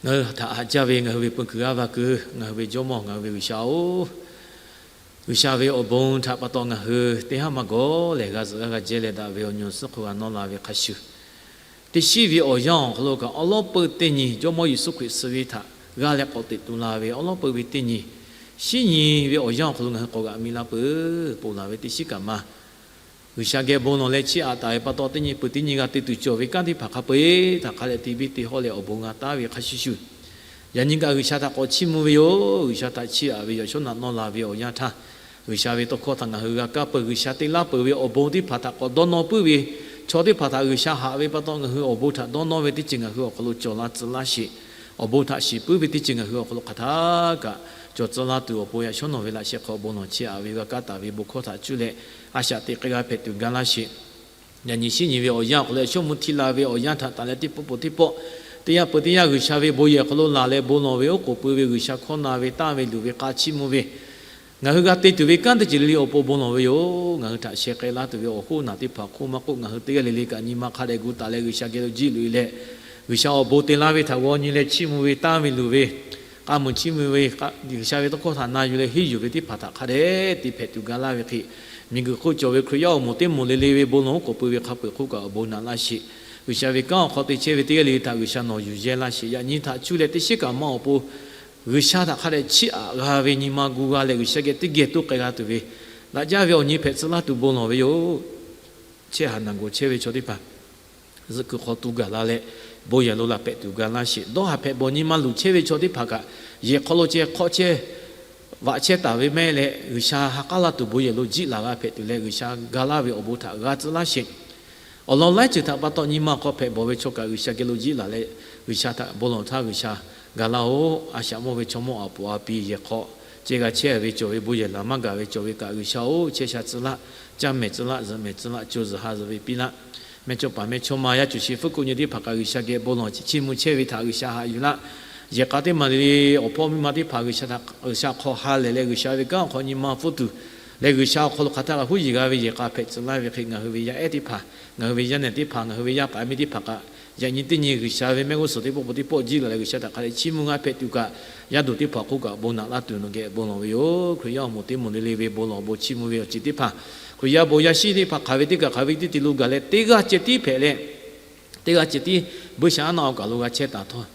Ngaˬ hui htaꞈ haꞈ jaˇ ve ngaˬ hui ve peu kuiˬ g'aˇ va kuiˬ, ngaˬ hui ve Jawˇmawˇ, ngaˬ hui ve G'uiˬsha-oˬ, G'uiˬsha ve awˬ bon htaꞈ pa taw ngaˬ hui teˇ haˉ maˇ gawˬ lehˬ g'a zuhꞈ g'aˇ g'a jehˇ leh daꞈ ve awˬ nyi awˬ suhˉ hk'oˆ g'a nawˇ la ve hk'a shuˍ, teˇ shiˉ ve awˬ yanˇ awˬ hk'aw lo kaꞈ awˉ lawˉ peu teˇ nyi Jawˇmawˇ Yeˍsuˆ Hkriꞈ suh ve htaꞈ g'a leh k'awꞈ teꞈ tu la ve awˉ lawˉ peu ve teˇ nyi, shinˉ nyi ve awˬ yanˇ awˬ hk'aw lo ngaˬ hui k'awꞈ g'aꞈ mi la peuˬ. Ponˬ laˬ ve teˇ shiˉ kaꞈ maˇ G'uiˬsha geh bon lawˬ leh chiˇ aꞈ taˍ ve pa taw, teˇ nyi peuˬ teˇ nyi g'a te tuˬ cawˬ ve kanˉ teˇ hpaˍ hk'a peu-eˬ htaꞈ hk'a leh te biˇ te hawˇ leh awˬ bon g'a taˉ ve hk'a shuˍ shuˍ, yaꞈ nyi kaꞈ G'uiˬsha htaꞈ k'awꞈ chiˇ mvuh ve yoˬ. G'uiˬsha htaꞈ chiˇ aꞈ ve yaꞈ shawˉ naꞈ nawˇ la ve awˬ yanˇ htaˇ, G'uiˬsha ve tawˇ hkawˇ htaꞈ ngaˬ hui g'a kaˇ peuˬ. G'uiˬsha te laˇ peuˬ ve awˬ bon teˇ hpaˍ htaꞈ k'awꞈ dawˇ nawˇ puiˉ ve chaw teˇ hpaˍ htaꞈ G'uiˬsha haꞈ ve pa taw, ngaˬ hui awˬ bon htaꞈ dawˇ nawˇ ve teˇ ceuˬ ngaˬ hui awˬ hk'aw lo cawˬ la tcuh laˇ sheˍ. Awˬ bon htaꞈ shiˍ puiˉ ve teˇ ceuˬ ngaˬ hui awˬ hk'aw lo hk'aˬ htaˇ kaꞈ cawˬ tcuh laˇ tuˬ awˬ pon yaꞈ shawˉ nawˬ ve laꞈ sheh hk'aw bon lawˬ chiˇ aꞈ ve g'a kaˇ taˍ ve bon hkawˇ htaꞈ cuˇ leh a shaꞈ teꞈ k'ai g'a hpehꞈ tuˬ gaˇ laˇ sheˍ. Yaꞈ nyi shinˉ nyi ve awˬ yanˇ awˬ hk'aw lo yaꞈ shawˉ mvuh hti la ve awˬ yanˇ htaꞈ taˍ leh teˇ pawˆ pawˆ teˇ pawˆ, teˇ yanˇ peuˬ teˇ yanˇ G'uiˬsha ve bon yehˬ awˬ hk'aw lo laˬ leh bon lawˬ ve oˉ k'oˍ pui ve G'uiˬsha hkawˇ na ve taˇ ve luˬ ve k'a chiˇ mvuh ve Ngaˬ hui g'a te tuˬ ve kanˉ teˇ ceuˬ le le awˬ pon bon lawˬ ve yoˬ. Ngaˬ hui htaꞈ sheh k'ai laˇ tuˬ ve awˬ hoˉ naˬ teˇ hpaˍ hk'oˆ maˇ k'oˆ, ngaˬ hui teˇ g'aˇ le le kaꞈ nyi ma hk'a dehꞈ gu taˍ leh G'uiˬsha geh lo jiˇ loꞈ e leh, G'uiˬsha awˬ bon te laˇ ve htaꞈ g'aw nyi leh chiˇ mvuh ve, tanˇ ve luˬ ve, k'a muiˬ chiˇ mvuh ve, G'uiˬsha ve tawˇ hkawˇ htaꞈ na yuˬ leh henˇ yuˬ ve teˇ hpaˍ htaꞈ hk'a dehꞈ te hpehꞈ tuˬ ga laˇ ve hk'e, miˬguiˬ hk'oˆ cawˬ ve Hkriꞈ yaˇ awˬ moˍ teˇ moˍ le le ve bon lawˬ oˉ k'oˍ pui ve hk'a peu-eˬ hk'oˆ kaꞈ awˬ bon naꞈ laˇ sheˍ. G'uiˬsha ve kanˉ awˬ hk'aw te chehˇ ve teˇ g'aˇ le le htaꞈ G'uiˬsha nawˬ yuˬ yehˇ laˇ sheˍ. Yaꞈ nyi htaꞈ cuˇ leh teˇ shiˉ kaꞈ maˇ awˬ pon G'uiˬsha htaꞈ hk'a dehꞈ chiˇ aꞈ g'a ve nyi ma gu g'a leh G'uiˬsha geh teˇ geh toˇ k'ai g'a tuˬ ve, daꞈ jaˇ ve awˬ nyi hpehꞈ tcuh laˇ tuˬ bon lawˬ ve yoˬ. Chehˇ haˍ naˬ gawˬ chehˇ ve chaw teˇ hpaˍ zuhꞈ kuiˬ hk'aw tu gaˬ la leh, bon yehˬ lo laˬ pehꞈ tuˬ ga laˇ sheˍ. Dawˇ haˍ hpehꞈ bawˬ nyi ma luˬ chehˇ ve chaw teˇ hpaˍ kaꞈ, yehˬ hk'aw lo ceh hk'awˆ chehˇ vaꞈ chehˇ taˍ ve mehˇ leh, G'uiˬsha ha k'aˉ laˇ tuˬ bon yehˬ lo jiˆ laˬ g'a hpehꞈ tuˬ leh, G'uiˬsha ga laˇ ve awˬ bon htaꞈ g'a tcuh laˇ sheˍ. Awˬ lawn laiˉ ceuˬ htaꞈ pa taw nyi ma awˬ hk'aw hpehꞈ bawˬ ve chaw kaꞈ G'uiˬsha geh lo jiˆ laˬ leh, G'uiˬsha htaꞈ bon lawˬ htaˇ G'uiˬsha ga laˇ-oˆ. A shaꞈ mawˇ ve chaw mawˇ aˬ poꞈ aˬ pi yehˬ hk'aw ceh g'a chehˇ ve cawˬ ve, bon yehˬ laˬ maˇ gaˬ ve cawˬ ve kaꞈ G'uiˬsha-oˬ, chehˇ sha tcuh laˇ, caˇ mehˍ tcuh laˇ, zuhꞈ mehˍ tcuh laˇ, co zuhꞈ ha zuhꞈ ve piˇ laˇ. Mehˇchawˇpaˍ mehˇchawˇma yaˇ cuˬ shi fuˉ kuꞈ nyi teˇ hpaˍ kaꞈ G'uiˬsha geh bon lawˬ chiˇ mvuh chehˇ ve htaꞈ G'uiˬsha haꞈ yuˬ laˇ. Yehˬ k'a teˇ maˬ le le awˬ hpawˇ miˇ ma teˇ hpaˍ G'uiˬsha hk'aw ha lehˬ leh, G'uiˬsha ve kanˉ awˬ hk'aw nyi ma pfuhˇ tuˬ leh, G'uiˬsha awˬ hk'aw lo hk'aˬ htaˇ kaꞈ huˉ yeˬ g'a ve yehˬ k'a hpehꞈ tcuh laˇ ve hk'e, ngaˬ hui ve yaˇ ehˉ teˇ hpaˍ, ngaˬ hui ve yaˇ nehˬ teˇ hpaˍ, ngaˬ hui ve yaˇ paˍ miˇ teˇ hpaˍ kaꞈ, yaꞈ nyi teˇ nyi G'uiˬsha ve mehˆ g'uˇ suhˍ teˇ pawˆ pon teˇ pawˆ jiˆ laˬ leh G'uiˬsha htaꞈ hk'a dehꞈ chiˇ mvuh g'a hpehꞈ tuˬ kaꞈ, yaˇ duˬ teˇ hpaˍ hk'oˆ kaꞈ bon naꞈ laˇ tuˬ nawˬ geh bon lawˬ ve yoˬ. Hkriꞈ yaˇ awˬ moˍ teˇ moˍ le le ve bon lawˬ bon chiˇ mvuh ve awˬ ceuˬ teˇ hpaˍ, Hkriꞈ yaˇ bon yaˇ shiˉ teˇ hpaˍ hk'aˬ ve teˇ kaꞈ hk'aˬ ve teˇ te lo gaˬ leh, teˇ g'aˇ ceh tiˉ hpehꞈ leh, teˇ g'aˇ ceh tiˉ buiˇshaˆaˉnaˆ awˬ kaˬ lo g'a chehˇ taˍ htawˇ,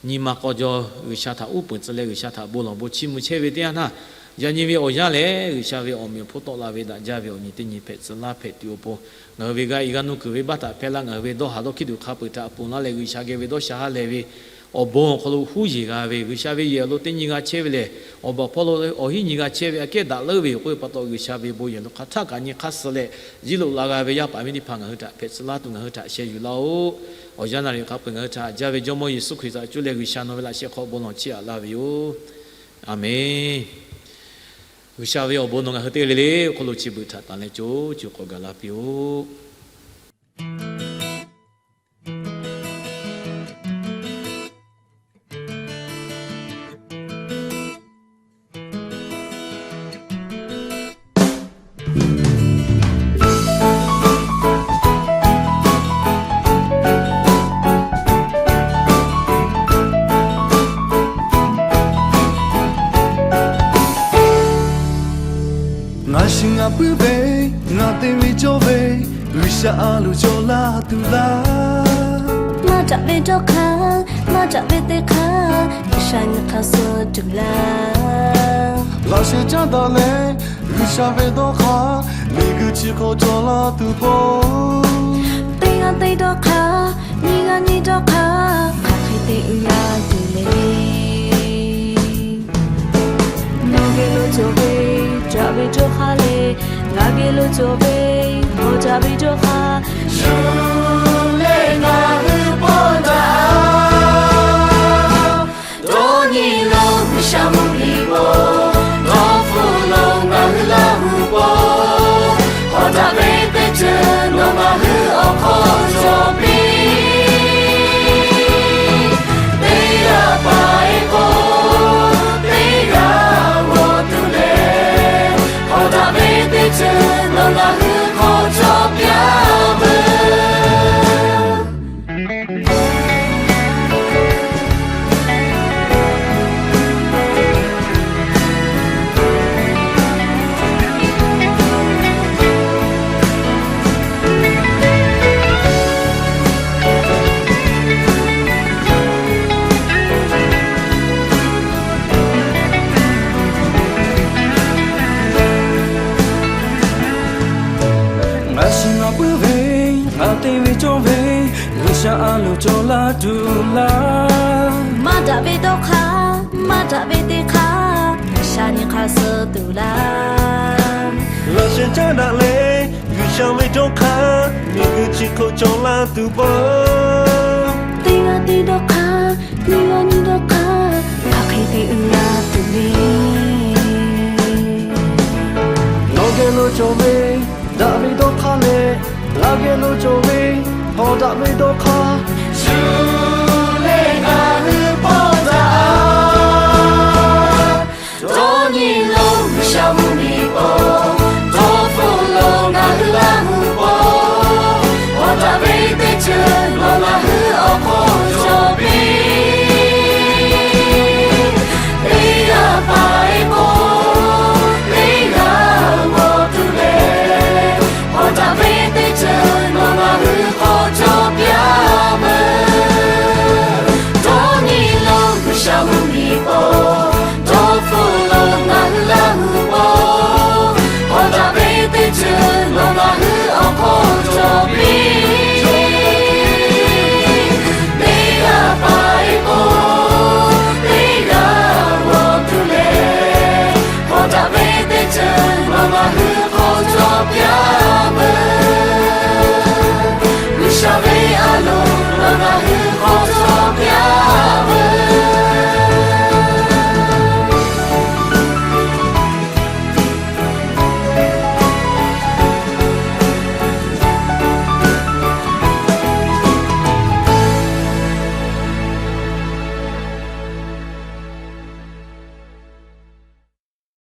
nyi ma k'aw jaw G'uiˬsha htaꞈ uˉ peunˍ tcuh leh G'uiˬsha htaꞈ bon lawˬ bon chiˇ mvuh chehˇ ve teˇ yanˇ htaˇ, yaꞈ nyi ve awˬ yanˇ lehˬ G'uiˬsha ve awˬ meꞈ awˬ hponˇ tawˆ la ve daꞈ jaˇ ve awˬ nyi teˇ nyi hpehꞈ tcuh laˇ hpehꞈ tuˬ awˬ pon, ngaˬ hui ve g'a i g'a nuˇ kuiˬ ve baˆ htaꞈ hpehˇ laˇ, ngaˬ hui ve dawˇ haˍ dawˇ hkiˇ tuˬ hk'a peu-eˬ htaꞈ ponˬ laˇ leh G'uiˬsha geh ve dawˇ sha ha lehˬ ve awˬ bon awˬ hk'aw lo huˉ yeˬ g'a ve, G'uiˬsha ve yehˬ awˬ lo teˇ nyi g'a chehˇ ve lehˬ, awˬ baˬ hpawˇ lo awˬ hinˉ nyi g'a chehˇ ve aꞈ kehˉ daꞈ leuˉ ve yoˬ k'oˆ ve pa taw, G'uiˬsha ve bon yehˬ lo hk'aˬ htaˇ kaꞈ nyi hk'aˇ suh leh, yiˇ loꞈ la g'a ve yaˇ paˍ miˇ teˇ hpaˍ ngaˬ hui htaꞈ hpehꞈ tcuh laˇ tuˬ ngaˬ hui htaꞈ sheh yuˬ laˇ-oˆ. Awˬ yanˇ naˍ riˍ hk'a peu-eˬ ngaˬ hui htaꞈ haꞈ jaˇ ve Jawˇmawˇ Yeˍsuˆ Hkriꞈ htaꞈ cuˇ leh G'uiˬsha nawˬ ve laꞈ sheh hk'aw bon lawˬ chiˇ aꞈ laˇ ve yoˬ. Aˬmenˍ. G'uiˬsha ve awˬ bon nawˬ ngaˬ hui teˇ g'aˇ le le awˬ hk'aw lo chi beuꞈ htaꞈ tanˬ leh co co k'awꞈ gaˬ la piˇ-oˆ. Ngaˬ shiˍ ngaˬ puiˉ ve, ngaˬ te ve cawˇ ve, G'uiˬsha a loˍ cawˬ la tuˬ laˇ. Maˇ daꞈ ve dawˇ hk'aˇ, maˇ daꞈ ve teˇ hk'aˇ, G'uiˬsha nyi hk'aˇ suh tuˬ laˇ. Laꞈ sheh caˉ daꞈ leh, G'uiˬsha ve dawˇ hk'aˇ, miˬguiˬ chi hk'aw cawˬ la tuˬ pon, teˇ g'aˇ teˇ dawˇ hk'aˇ, nyiˇ g'aˇ nyiˇ dawˇ hk'aˇ, hk'aˬ hk'e te uiˍ la tuˬ le. Nawˬ geh lo cawˬ ve daꞈ ve dawˇ hk'aˇ leh, ngaˬ geh lo cawˬ ve hawˬ daꞈ ve dawˇ hk'aˇ, shu leh ngaˬ hui pawˆ daꞈ. Dawˇ nyi lo G'uiˬsha mvuhˇmiˬ po, dawˇ hpfuhˆ lo ngaˬ hui Laˇ hu po, hawˬ daꞈ ve teˇ ceuˬ nawˬ ngaˬ hui awˬ hk'aw cawˬ piˇ. Teˇ g'aˇ paˍ e k'o, teˇ g'aˇ g'awˬ tuˬ leh, hawˬ daꞈ ve teˇ ceuˬ nawˬ ngaˬ hui hk'aw cawˬ piˇ-oˆ. Ngaˬ shiˍ ngaˬ puiˉ ve, ngaˬ te ve cawˇ ve, G'uiˬsha a loˍ cawˬ la tuˬ laˇ. Maˇ daꞈ ve dawˇ hk'aˇ, maˇ daꞈ ve teˇ hk'aˇ, G'uiˬsha nyi hk'aˇ suh tuˬ laˇ. Laꞈ sheh caˉ daꞈ leh, G'uiˬsha ve dawˇ hk'aˇ, miˬguiˬ chi hk'aw cawˬ la tuˬ pon, teˇ g'aˇ teˇ dawˇ hk'aˇ, nyiˇ g'aˇ nyiˇ dawˇ hk'aˇ, hk'aˬ hk'e te uiˍ la tuˬ le. Nawˬ geh lo cawˬ ve daꞈ ve dawˇ hk'aˇ leh, ngaˬ geh lo cawˬ ve hawˬ daꞈ ve dawˇ hk'aˇ,